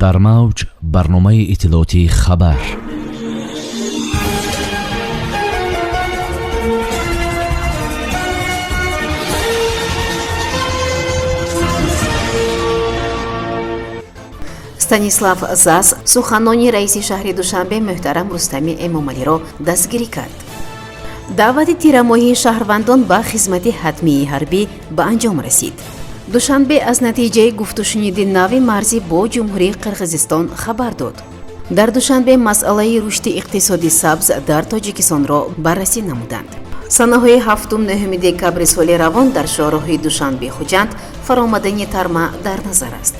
Дар мавҷ барномаи иттилоотии «Хабар». Станислав Зас суханони раиси шаҳри Душанбе муҳтарам Рустами Эмомалиро дастгирӣ кард. Даъвати тирамоҳии шаҳрвандон ба хизмати ҳатмии ҳарбӣ ба анҷом расид. Душанбе аз натиҷаи гуфтушуниди нави марзӣ бо Ҷумҳурии Қирғизистон хабар дод. Дар Душанбе масъалаи рушди иқтисоди сабз дар Тоҷикистонро баррасӣ намуданд. Санаҳои 7-9 декабри соли равон дар шоҳроҳи Душанбе Хуҷанд фаромадани тарма дар назар аст.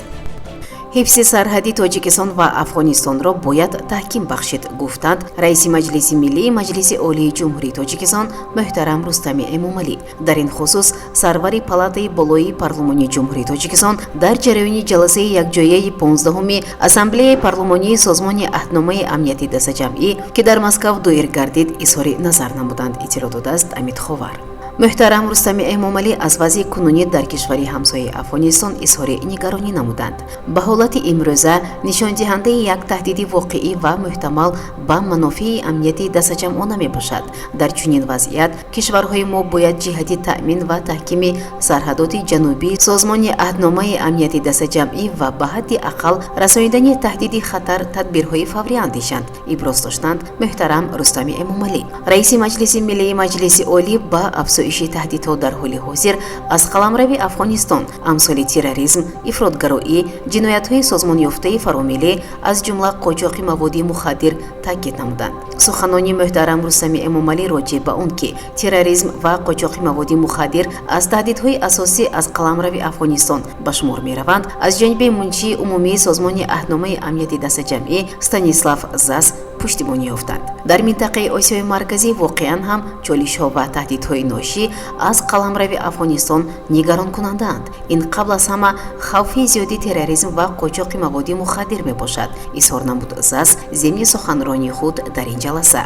Ҳифзи сарҳади Тоҷикистон ва Афғонистонро бояд таҳким бахшид, гуфтанд раиси Маҷлиси Миллии Маҷлиси Олии Ҷумҳурии Тоҷикистон муҳтарам Рустами Эмомалӣ. Дар ин хусус сарвари палатаи болоии парлумони Ҷумҳурии Тоҷикистон дар ҷараёни ҷаласаи якҷояи 15-уми Ассамблеяи парлумонии Созмони Аҳдномаи Амнияти Дастаҷамъӣ, ки дар Москав доир гардид, изҳори назар намуданд, иттилоъ додааст Амид Ховар. Муҳтарам Рустами Эмомалӣ аз вазъи кунунӣ дар кишвари ҳамсояи Афғонистон изҳори нигаронӣ намуданд. Ба ҳолати имрӯза нишондиҳандаи як таҳдиди воқеӣ ва муҳтамал ба манофеи амнияти дастаҷамъона мебошад. Дар чунин вазъият кишварҳои мо бояд ҷиҳати таъмин ва таҳкими сарҳадоти ҷанубии Созмони Аҳдномаи Амнияти Дастаҷамъӣ ва ба ҳадди ақал расонидани таҳдиди хатар тадбирҳои фаврӣ андешанд, иброз доштанд муҳтарам Рустами Эмомалӣ. Раиси Маҷлиси Миллии Маҷлиси Олӣ ба афзоиши таҳдидҳо дар ҳоли ҳозир аз қаламрави Афғонистон, амсоли терроризм, ифротгароӣ, ҷиноятҳои созмонёфтаи фаромиллӣ, аз ҷумла қочоқи маводи мухаддир таъкид намуданд. Суханони муҳтарам Рустами Эмомалӣ роҷеъ ба он, ки терроризм ва қочоқи маводи мухаддир аз таҳдидҳои асосӣ аз қаламрави Афғонистон ба шумор мераванд, аз ҷониби муншии умумии Созмони Аҳдномаи Амнияти Дастаҷамъӣ Станислав Зас пуштибонӣ ёфтанд. Дар минтақаи Осиёи Марказӣ воқеан ҳам чолишҳо ва таҳдидҳои ношӣ аз қаламрави Афғонистон нигаронкунандаанд. Ин қабл аз ҳама хавфи зиёди терроризм ва қочоқи маводи мухаддир мебошад, изҳор намуд Зас зимни суханронии худ дар ин ҷаласа.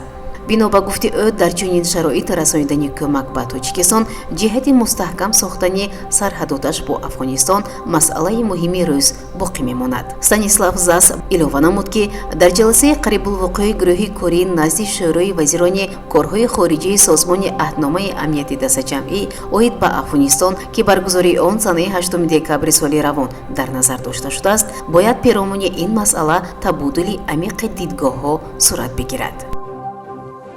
Бино ба гуфти ӯ, дар чунин шароит расонидани кӯмак ба Тоҷикистон ҷиҳати мустаҳкам сохтани сарҳадоташ бо Афғонистон масъалаи муҳими рӯз боқӣ мемонад. Станислав Зас илова намуд, ки дар ҷаласаи қарибулвуқӯи гурӯҳи корӣ назди Шӯрои вазирони корҳои хориҷии Созмони Аҳдномаи Амнияти Дастаҷамъӣ оид ба Афғонистон, ки баргузории он санаи 8 декабри соли равон дар назар дошта шудааст, бояд перомуни ин масъала табодули амиқи дидгоҳҳо сурат бигирад.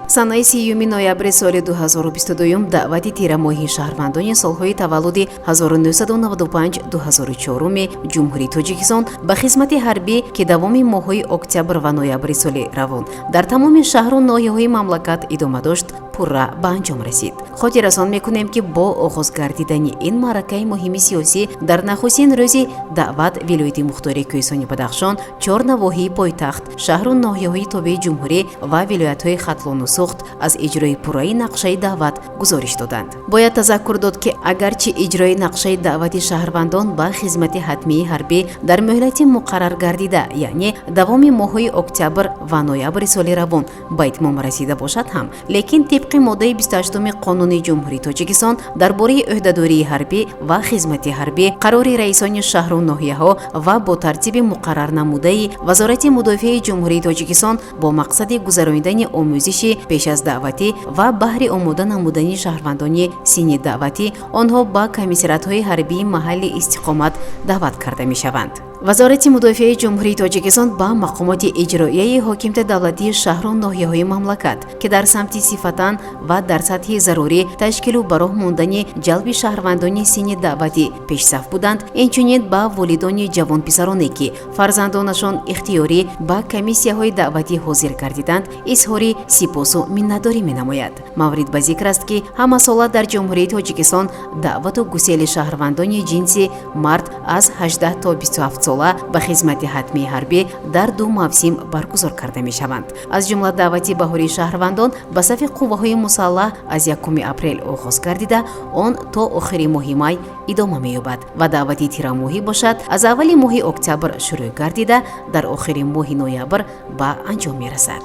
Санаи 30 ноябри соли 2022 даъвати тирамоҳии шаҳрвандони солҳои таваллуди 1995-2004 Ҷумҳурии Тоҷикистон ба хизмати ҳарбӣ, ки давоми моҳҳои октябр ва ноябри соли равон дар тамоми шаҳру ноҳияҳои мамлакат идома дошт, пурра ба анҷом расид. Хотиррасон мекунем, ки бо оғоз гардидани ин маъракаи муҳими сиёсӣ дар нахустин рӯзи даъват вилояти мухтори Кӯҳистони Бадахшон, чор навоҳии пойтахт, шаҳру ноҳияҳои тобеи ҷумҳурӣ ва вилоятҳои Хатлону Суғд аз иҷрои пурраи нақшаи даъват гузориш доданд. Бояд тазаккур дод, ки агарчи иҷрои нақшаи даъвати шаҳрвандон ба хизмати ҳатмии ҳарбӣ дар муҳлати муқаррар гардида, яъне давоми моҳҳои октябр ва ноябри соли равон, ба итмом расида бошад ҳам, лекин тибқи моддаи 28 Қонуни Ҷумҳурии Тоҷикистон дар бораи ӯҳдадории ҳарбӣ ва хизмати ҳарбӣ, қарори раисони шаҳру ноҳияҳо ва бо тартиби муқаррарнамудаи Вазорати мудофиаи Ҷумҳурии Тоҷикистон бо мақсади гузаронидани омӯзиши пеш аз даъватӣ ва баҳри омода намудани шаҳрвандони синни даъватӣ онҳо ба комиссариатҳои ҳарбии маҳалли истиқомат даъват карда мешаванд. Вазорати мудофиаи Ҷумҳурии Тоҷикистон ба мақомоти иҷроияи ҳокимияти давлатии шаҳру ноҳияҳои мамлакат, ки дар самти сифатан ва дар сатҳи зарурӣ ташкилу ба роҳ мондани ҷалби шаҳрвандони синни даъватӣ пешсаф буданд, инчунин ба волидони ҷавонписароне, ки фарзандонашон ихтиёрӣ ба комиссияҳои даъватӣ ҳозир гардиданд, изҳори сипосу миннатдорӣ менамояд. Маврид ба зикр аст, ки ҳамасола дар Ҷумҳурии Тоҷикистон даъвату гусели шаҳрвандони ҷинси мард аз 18 то 27 сола ба хизмати ҳатмии ҳарбӣ дар ду мавсим баргузор карда мешаванд. Аз ҷумла даъвати баҳории шаҳрвандон ба сафи қувваҳои мусаллаҳ аз 1 апрел оғоз гардида, он то охири моҳи май идома меёбад ва даъвати тирамоҳӣ бошад, аз аввали моҳи октябр шурӯъ гардида, дар охири моҳи ноябр ба анҷом мерасад.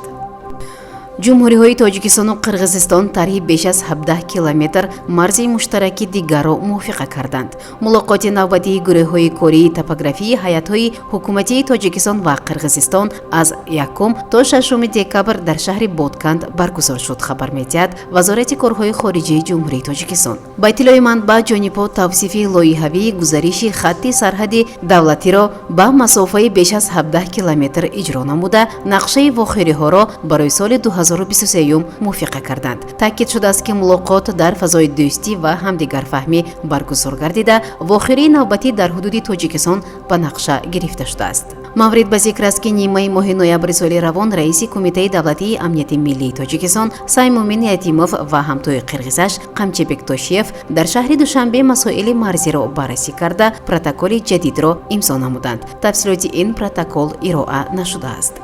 Ҷумҳуриҳои Тоҷикистону Қирғизистон тарҳи беш аз 17 километр марзи муштараки дигарро мувофиқа карданд. Мулоқоти навбатии гурӯҳҳои кории топографии ҳайатҳои ҳукуматии Тоҷикистон ва Қирғизистон аз 1 то 6 декабр дар шаҳри Ботканд баргузор шуд, хабар медиҳад Вазорати корҳои хориҷии Ҷумҳурии Тоҷикистон. Ба иттилои манбаъ, ҷонибҳо тавсифи лоиҳавии гузариши хатти сарҳади давлатиро ба масофаи беш аз 17 километр иҷро намуда, нақшаи вохӯриҳоро барои соли 2023 мувофиқа карданд. Таъкид шудааст, ки мулоқот дар фазои дӯстӣ ва ҳамдигарфаҳмӣ баргузор гардида, вохӯрии навбатӣ дар ҳудуди Тоҷикистон ба нақша гирифта шудааст. Маврид ба зикр аст, ки нимаи моҳи ноябри соли равон раиси Кумитаи давлатии амнияти миллии Тоҷикистон Саймумин Ятимов ва ҳамтои қирғизаш Қамчибек Тошиев дар шаҳри Душанбе масоили марзиро баррасӣ карда, протоколи ҷадидро имзо намуданд. Тафсилоти ин протокол ироа нашудааст.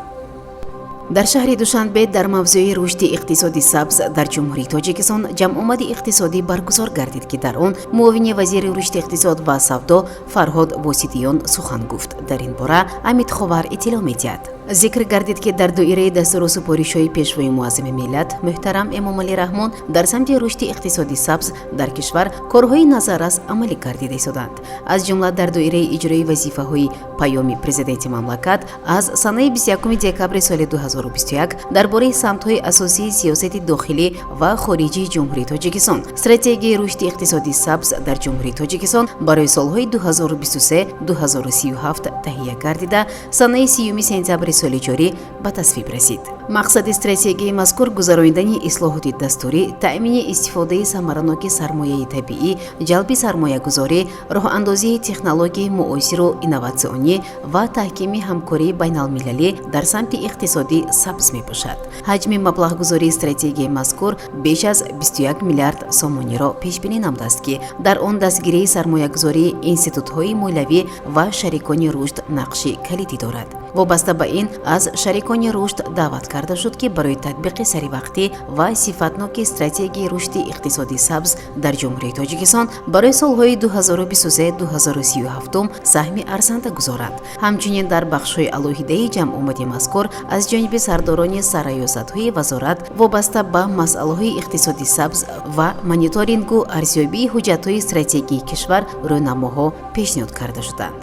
Дар шаҳри Душанбе дар мавзӯи рушди иқтисоди сабз дар Ҷумҳурии Тоҷикистон ҷамъомади иқтисодӣ баргузор гардид, ки дар он муовини вазири рушди иқтисод ва савдо Фарҳод Воситиён сухан гуфт. Дар ин бора Амид Ховар иттилоъ медиҳад. Зикр гардид, ки дар доираи дастуру супоришҳои Пешвои муаззами миллат муҳтарам Эмомалӣ Раҳмон дар самти рушди иқтисоди сабз дар кишвар корҳои назаррас амалӣ гардида истоданд. Аз ҷумла, дар доираи иҷрои вазифаҳои Паёми Президенти мамлакат аз санаи 21 декабри соли 2021 дар бораи самтҳои асосии сиёсати дохилӣ ва хориҷии Ҷумҳурии Тоҷикистон, стратегияи рушди иқтисоди сабз дар Ҷумҳурии Тоҷикистон барои солҳои 2023-2037 таҳия гардида, санаи 30 сентябри соли ҷорӣ ба тасвиб расид. Мақсади стратегияи мазкур гузаронидани ислоҳоти дастурӣ, таъмини истифодаи самараноки сармояи табиӣ, ҷалби сармоягузорӣ, роҳандозии технологияи муосиру инноватсионӣ ва таҳкими ҳамкории байналмилалӣ дар самти иқтисоди сабз мебошад. Ҳаҷми маблағгузории стратегияи мазкур беш аз 21 миллиард сомониро пешбинӣ намудааст, ки дар он дастгирии сармоягузории институтҳои молиявӣ ва шарикони рушд нақши калидӣ дорад. Вобаста ба ин, аз шарикони рушд даъват карда шуд, ки барои татбиқи саривақтӣ ва сифатноки стратегияи рушди иқтисоди сабз дар Ҷумҳурии Тоҷикистон барои солҳои 2023-2037 саҳми арзанда гузоранд. Ҳамчунин, дар бахшҳои алоҳидаи ҷамъомади мазкур аз ҷониби сардорони сарраёсатҳои вазорат вобаста ба масъалаҳои иқтисоди сабз ва мониторингу арзёбии ҳуҷҷатҳои стратегии кишвар рӯйнамоҳо пешниҳод карда шуданд.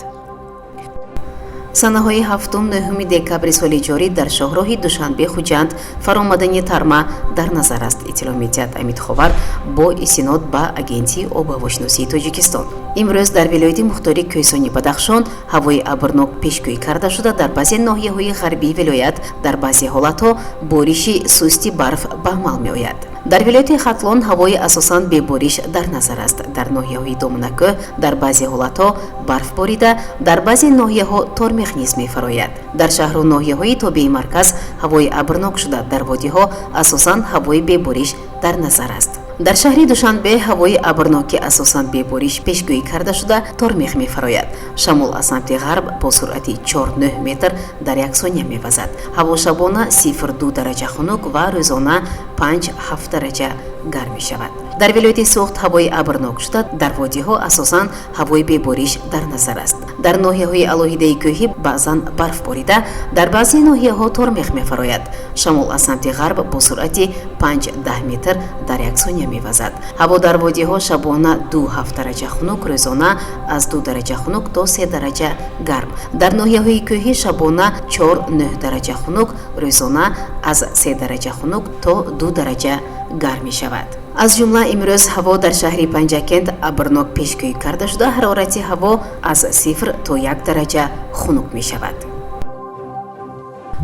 Санаҳои 7-9 декабри соли ҷорӣ дар шоҳроҳи Душанбе Хуҷанд фаромадани тарма дар назар аст, иттилоъ медиҳад Амид Ховар бо истинод ба Агентии обҳавошиносии Тоҷикистон. Имрӯз дар вилояти мухтори Кӯҳистони Бадахшон ҳавои абрнок пешгӯӣ карда шуда, дар баъзе ноҳияҳои ғарбии вилоят дар баъзе ҳолатҳо бориши сусти барф ба амал меояд. Дар вилояти Хатлон ҳавои асосан бебориш дар назар аст. Дар ноҳияҳои доманакӯҳ дар баъзе ҳолатҳо барф борида, дар баъзе ноҳияҳо тормех низ мефарояд. Дар шаҳру ноҳияҳои тобеи марказ ҳавои абрнок шуда, дар водиҳо асосан ҳавои бебориш дар назар аст. Дар шаҳри Душанбе ҳавои абрноки асосан бебориш пешгӯӣ карда шуда, тормех мефарояд. Шамол аз самти ғарб бо суръати 4,9 метр дар як сония мевазад. Ҳаво шабона 0,2 дараҷа хунук ва рӯзона 5,7 дараҷа гарм мешавад. Дар вилояти Суғд ҳавои абрнок шуда, дар водиҳо асосан ҳавои бебориш дар назар аст. Дар ноҳияҳои алоҳидаи кӯҳӣ баъзан барф борида, дар баъзе ноҳияҳо тормех мефарояд. Шамол аз самти ғарб бо суръати 5-10 метр дар як сония мевазад. Ҳаво дар водиҳо шабона 2-7 дараҷа хунук, рӯзона аз 2 дараҷа хунук то 3 дараҷа гарм. Дар ноҳияҳои кӯҳӣ шабона 4-9 дараҷа хунук, рӯзона аз 3 дараҷа хунук то 2 дараҷа гарм мешавад. Аз ҷумла, имрӯз ҳаво дар шаҳри Панҷакент абрнок пешгӯӣ карда шуда, ҳарорати ҳаво аз 0 то 1 дараҷа хунук мешавад.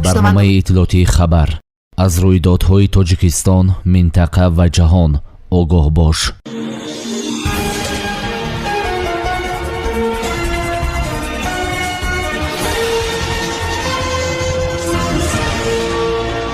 Барномаи иттилоотии «Хабар». Аз рӯйдодҳои Тоҷикистон, минтақа ва ҷаҳон огоҳ бош.